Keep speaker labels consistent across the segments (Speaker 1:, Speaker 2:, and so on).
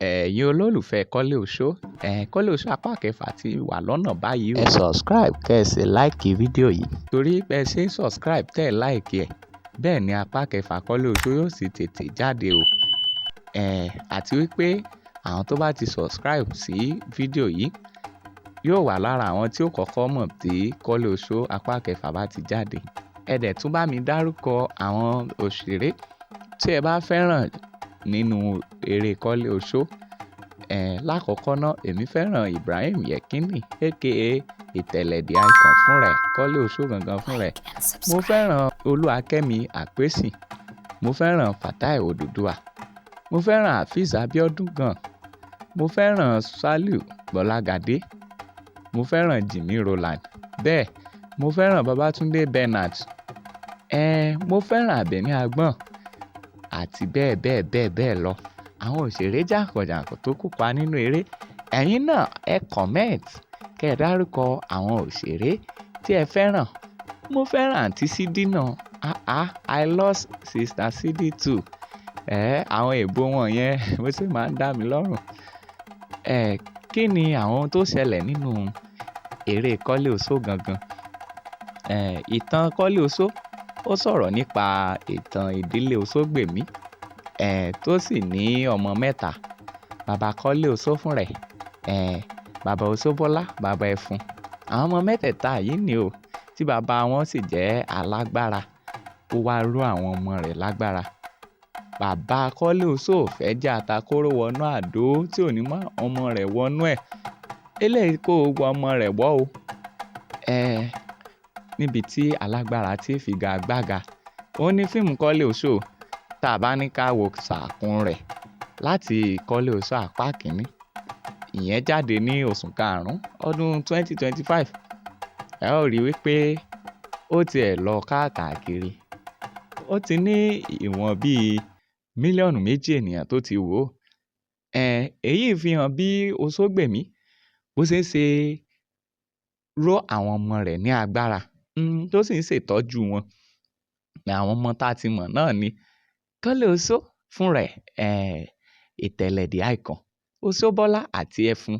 Speaker 1: Ẹ̀yin olólùfẹ́ Kọ́lé Oṣó, Kọ́lé Oṣó apá kẹfà ti wà lọ́nà báyìí o. Ẹ subscribe kẹ́ ẹ sì like fídíò yìí. Torí bẹ́ ẹ ṣe ń subscribe tẹ́ ẹ like ẹ̀, bẹ́ẹ̀ ni apá kẹfà Kọ́lé Oṣó yóò sì tètè jáde o. Àti wípé àwọn tó bá ti subscribe sí fídíò yìí yóò wà lára àwọn tí ó kọ́kọ́ mọ̀ tí Kọ́lé Oṣó apá kẹfà bá ti jáde. Ẹ dẹ̀ tún bá mi dárúkọ àwọn òṣèré tí ẹ bá fẹ́ràn nínú eré Kọ́lé Oṣó. Lákọ̀ọ́kọ́ ná, èmi fẹ́ràn Ibrahim Yekini, aka Ìtẹ̀lẹ̀ the Icon fún rẹ̀, Kọ́lé Oṣó gangan fún rẹ̀. Mo fẹ́ràn Olúwakẹ́mi Àpèsì. Mo fẹ́ràn Fatai Odùduwà. Mo fẹ́ràn Afeez Abiodun gan. Mo fẹ́ràn Saliu Gbọlágadé. Mo fẹ́ràn Jimmy Roland. Bẹ́ẹ̀, mo fẹ́ràn Babatunde Bernard. Mo fẹ́ràn Àbẹ̀ní Àgbọ̀n àti bẹ́ẹ̀ bẹ́ẹ̀ bẹ́ẹ̀ bẹ́ẹ̀ lọ. Àwọn òṣèré jàǹkànjàǹkàn tó kópa nínú eré. Ẹ̀yin náà ẹ comment kẹ́ ẹ dárúkọ àwọn òṣèré tí ẹ fẹ́ràn. Mo fẹ́ràn Aunty Sidi náà. Ah ah, I love Sister Sidi too. Àwọn èèbó wọn yẹn bó ṣe máa ń dá mi lọ́rùn. Kí ni àwọn ohun tó ṣẹlẹ̀ nínú eré Kọ́lé Oṣó gangan? Ìtàn Kọ́lé Oṣó ó sọ̀rọ̀ nípa ìtàn ìdílé Oṣógbèmí, tó sì ní ọmọ mẹ́ta. Bàbá Kọ́lé Oṣó fún rẹ̀, bàbá Oṣóbọ́lá, bàbá Ẹfun. Àwọn ọmọ mẹ́tẹ̀ẹ̀ta yìí ni o, tí bàbá wọn sì jẹ́ alágbára. Ó wá ró àwọn ọmọ rẹ̀ lágbára. Bàbá Kọ́lé Oṣó ò fẹ́ jẹ́ atakóró wọnú àdó tí ò ní mú ọmọ rẹ̀ wọnú ẹ̀. Eléyìí kó gbogbo ọmọ rẹ̀ wọ́ o. Níbi tí alágbára tí figagbága. Ó ní fíìmù Kọ́lé Oṣó tá a bá ní ká wo sàkún rẹ̀ láti Kọ́lé Oṣó apá kìíní. Ìyẹn jáde ní oṣù karùn-ún ọdún 2025. Ẹ ó rí i wípé ó ti ẹ̀ lọ káàkiri. Ó ti ní ìwọ̀n bí 2 mílíọ̀nù ènìyàn tó ti wò ó. Èyí fi hàn bí Oṣógbèmí bó ṣe ń ṣe ró àwọn ọmọ rẹ̀ ní agbára, tó sì ń ṣètọ́jú wọn. Àwọn ọmọ tá a ti mọ̀ náà ni Kọ́lé Oṣó fún rẹ̀, Ìtẹ̀lẹ̀ the Icon, Oṣóbọ́lá àti Ẹfun.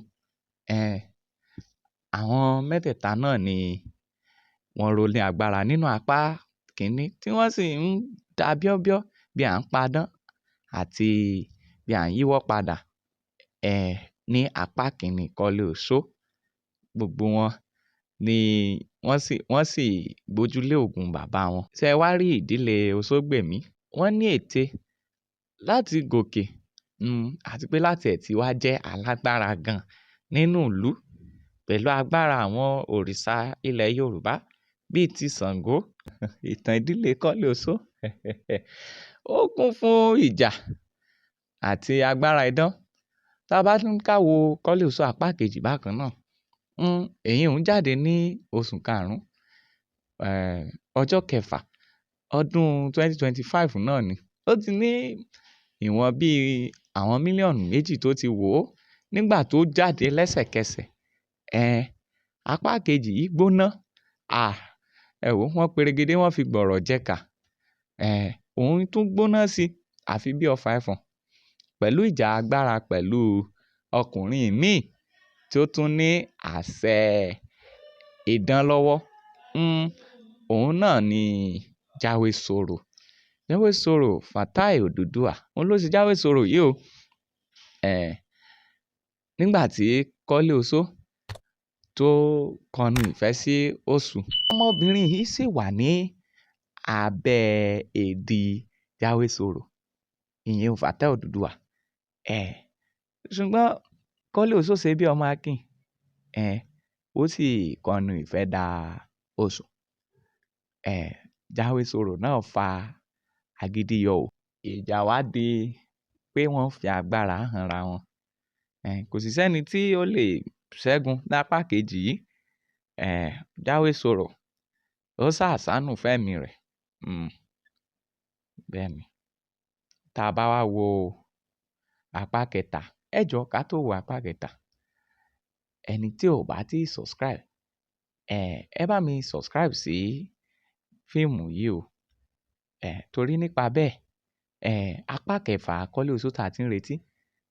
Speaker 1: Àwọn mẹ́tẹ̀ẹ̀ta náà ni wọ́n ró ní agbára nínú apá kìíní tí wọ́n sì ń da bíọ́bíọ́ bí à ń padán àti bí à ń yíwọ́ padà, ní apá kìíní Kọ́lé Oṣó. Gbogbo wọn ni wọ́n sì gbójúlé òògùn bàbá wọn. Ṣé ẹ wá rí ìdílé Oṣógbèmí? Wọ́n ní ète láti gòkè, àti pé láti ẹ̀ tí wá jẹ́ alágbára gan nínú ìlú pẹ̀lú agbára àwọn òrìṣà ilẹ̀ Yorùbá bíi ti Ṣàngó. Ìtàn ìdílé Kọ́lé Oṣó ó kún fún ìjà àti agbára idán. Tá a bá tún ká wo Kọ́lé Oṣó apá kejì bákan náà, èyí ń jáde ní oṣù karùn-ún, ọjọ́ kẹfà ọdún 2025 náà ni. Ó ti ní ìwọ̀n bí àwọn 2 mílíọ̀nù tó ti wò ó nígbà tó jáde lẹ́sẹ̀kẹsẹ̀. Apá kejì yìí gbóná. À, ẹ wò wọ́n peregede wọ́n fi gbọ̀rọ̀ jẹ́ka. Òun tún gbóná sí àfi bí ọfà ẹ̀fọ̀n pẹ̀lú ìjà agbára pẹ̀lú ọkùnrin míì tí ó tún ní àṣẹ idán lọ́wọ́. Òun náà ni Jáwé-Sọ̀rọ̀. Jáwé-Sọ̀rọ̀ Fatai Odùduwà. Òun ló ṣe Jáwé-Sọ̀rọ̀ yìí o. Nígbà tí Kọ́lé Oṣó tó kọnu ìfẹ́ sí Òṣù. Ọmọbìnrin yìí sì wà ní abẹ́ èdì Jáwé-Sọ̀rọ̀. Ìyẹn Fatai Odùduwà. Ṣùgbọ́n Kọ́lé Oṣó ṣe bí ọmọ Akin. Ó sì kọnu ìfẹ́ dà Òṣù. Jáwé-Sọ̀rọ̀ náà fa agídí yọ ò. Ìjà wá di pé wọ́n fi agbára han ra wọn. Kò sì sẹ́ni tí ó lè ṣẹ́gun lápá kejì yìí. Jáwé-Sọ̀rọ̀ ó sá àsánù fẹ́mi rẹ̀. Bẹ́ẹ̀ ni. Tá a bá wá wo apá kẹta, ẹ jọ ká tó wo apá kẹta. Ẹni tí ò bá tíì subscribe, ẹ bá mi subscribe sí fíìmù yìí o. Torí nípa bẹ́ẹ̀, apá kẹfà Kọ́lé Oṣó tá a ti ń retí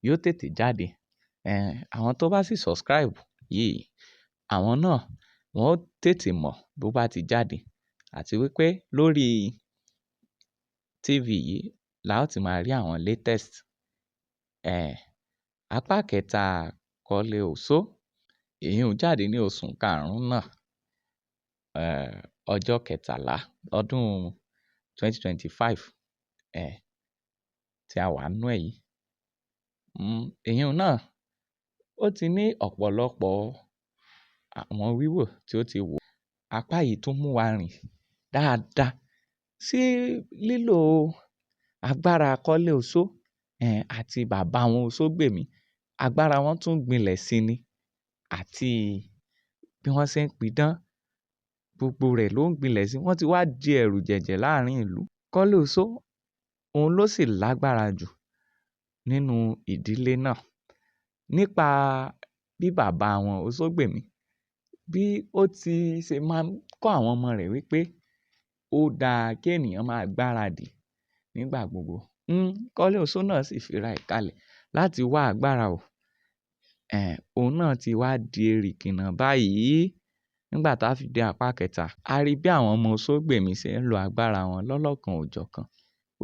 Speaker 1: yóò tètè jáde. Àwọn tó bá sì subscribe yìí, àwọn náà wọ́n ó tètè mọ̀ bó bá ti jáde, àti wípé lórí TV yìí la ó ti máa rí àwọn latest. Apá kẹta Kọ́lé Oṣó, ìyún jáde ní oṣù karùn-ún náà, ọjọ́ 13 ọdún 2025 tí a wà nínú ẹ̀ yìí. Ìyún náà ó ti ní ọ̀pọ̀lọpọ̀ àwọn wíwò tí ó ti wò. Apá yìí tún mú wa rìn dáadáa sí lílò agbára Kọ́lé Oṣó àti bàbá wọn Oṣógbèmí. Agbára wọn tún gbilẹ̀ sí ni, àti bí wọ́n ṣe ń pidán, gbogbo rẹ̀ ló ń gbilẹ̀ sí. Wọ́n ti wá di ẹ̀rù jẹ̀jẹ̀ láàrin ìlú. Kọ́lé Oṣó òun ló sì lágbára jù nínú ìdílé náà, nípa bí bàbá wọn Oṣógbèmí bí ó ti ṣe máa ń kọ́ àwọn ọmọ rẹ̀ wípé ó dáa kí ènìyàn máa gbáradì nígbà gbogbo. Kọ́lé Oṣó náà sì fira ẹ̀ kalẹ̀ láti wá agbára o. Òun náà ti wá di erìkìnà báyìí. Nígbà tá a fi dé apá kẹta, a rí bí àwọn ọmọ Oṣógbèmí ṣe ń lo agbára wọn lọ́lọ́kan òjọ̀kan.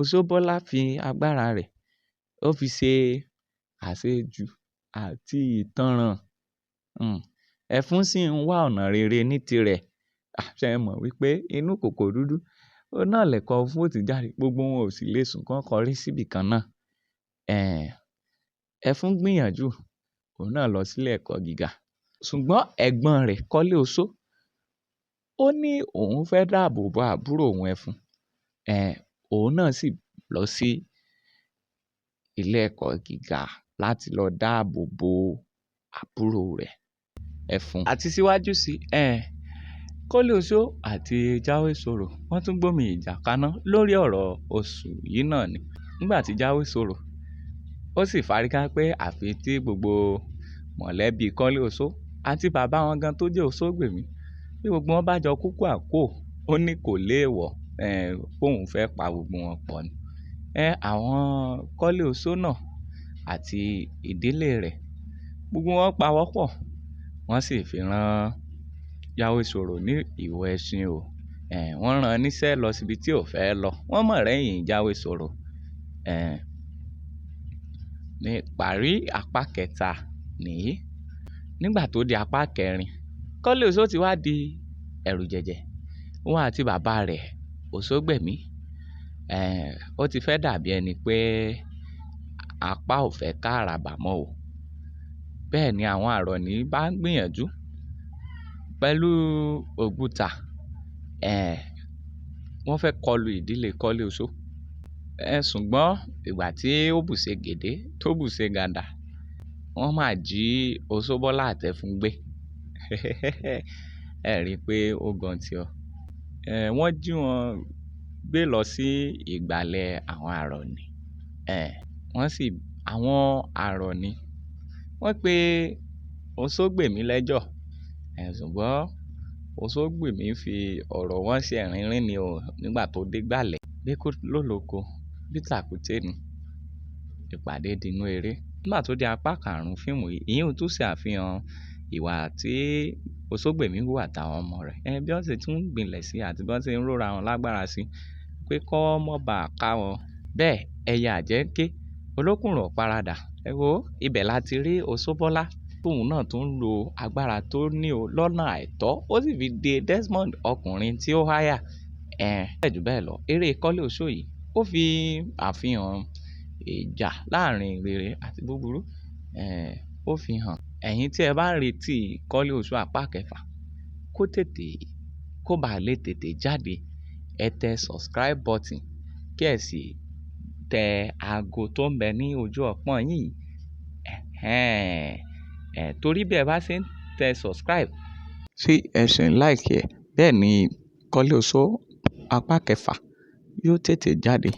Speaker 1: Oṣóbọ́lá fi agbára rẹ̀, ó fi ṣe àṣejù àti ìtanràn. Ẹfun sì ń wá ọ̀nà rere ní tirẹ̀. Ṣé ẹ mọ̀ wípé inú kòkò dúdú, ó náà lẹ̀kọ́ fún ó ti jáde, gbogbo wọn ò sì lè sùn kán kọrí síbì kan náà. Ẹfun gbìyànjú, òun náà lọ sílé ẹ̀kọ́ gíga. Ṣùgbọ́n ẹ̀gbọ́n rẹ̀ Kọ́lé Oṣó, ó ní òun fẹ́ dáàbò bo àbúrò òun Ẹfun. Òun náà sì lọ sí ilé ẹ̀kọ́ gíga láti lọ dáàbò bo àbúrò rẹ̀ Ẹfun. Àti síwájú sí, Kọ́lé Oṣó àti Jáwésorò wọ́n tún gbómi ìjà kaná lórí ọ̀rọ̀ oṣù yìí náà ni. Nígbà tí Jáwésorò ó sì fárígá pé àfi tí gbogbo mọ̀lẹ́bí Kọ́lé Oṣó àti bàbá wọn gan tó jẹ́ Oṣógbèmí, bí gbogbo wọn bá jọ kúkú àkó, ó ní kò léèwọ̀, póun fẹ́ pa gbogbo wọn pọ̀ ni. Àwọn Kọ́lé Oṣó náà àti ìdílé rẹ̀, gbogbo wọn pawọ́pọ̀, wọ́n sì fi rán Jáwésorò ní ìwọ̀ ẹṣin o. Wọ́n rán níṣẹ́ lọ síbi tí ò fẹ́ lọ. Wọ́n mọ̀ rẹ́yìn Jáwésorò. Ní ìparí apá kẹta nìyí. Nígbà tó di apá kẹrin, Kọ́lé Oṣó ti wá di ẹ̀rù jẹ̀jẹ̀. Òun àti bàbá rẹ̀ Oṣógbèmí, ó ti fẹ́ dàbí ẹni pé apá ò fẹ́ ká àràbà mọ́ o. Bẹ́ẹ̀ ni àwọn àrọ̀ní bá ń gbìyànjú pẹ̀lú ògùtà. Wọ́n fẹ́ kọlu ìdílé Kọ́lé Oṣó. Ṣùgbọ́n ìgbà tí ó bùṣe gèdè tó bùṣe gàdà, wọ́n máa jí Oṣóbọ́lá àtẹfun gbé. Ẹ rí i pé ó gan tí ọ. Wọ́n jí wọn gbé lọ sí ìgbàlẹ̀ àwọn àrọ̀ní. Wọ́n sì àwọn àrọ̀ní wọ́n pe Oṣógbèmí lẹ́jọ́. Ṣùgbọ́n Oṣógbèmí fi ọ̀rọ̀ wọn ṣe ẹ̀rìnrìn ni o nígbà tó dé gbàlẹ̀. Bí kú lóloko, bí tàkúté ni. Ìpàdé dinú eré. Nígbà tó di apá karùn-ún fíìmù yìí, ìyún tún ṣe àfihàn ìwà tí Oṣógbèmí hù àtàwọn ọmọ rẹ̀. Bí wọ́n ṣe tún ń gbilẹ̀ sí àti bí wọ́n ṣe ń róra wọn lágbára sí pé kọ́ mọ́ bá ká wọn. Bẹ́ẹ̀ ẹyẹ àjẹ́ ń ké, olókùnrùn ò paradà. Ẹ wo, ibẹ̀ la ti rí Oṣóbọ́lá tóun náà tún ń lo agbára tó ní o lọ́nà àìtọ́. Ó sì fi de Desmond, ọkùnrin tí ó háyà. Bẹ́ẹ̀ jù bẹ́ẹ̀ lọ, eré Kọ́lé Oṣó yìí ó fi àfihàn ìjà láàrin rere àti búburú. Ó fi hàn. Ẹ̀yin tí ẹ bá ń retí Kọ́lé Oṣó apá kẹfà kó tètè, kó bá lè tètè jáde, ẹ tẹ subscribe button kí ẹ sì tẹ aago tó ń bẹ ní ojú ọpọ́n yìí. Torí bí ẹ bá ṣe ń tẹ subscribe tí ẹ sì ń like ẹ, bẹ́ẹ̀ ni Kọ́lé Oṣó apá kẹfà yóò tètè jáde.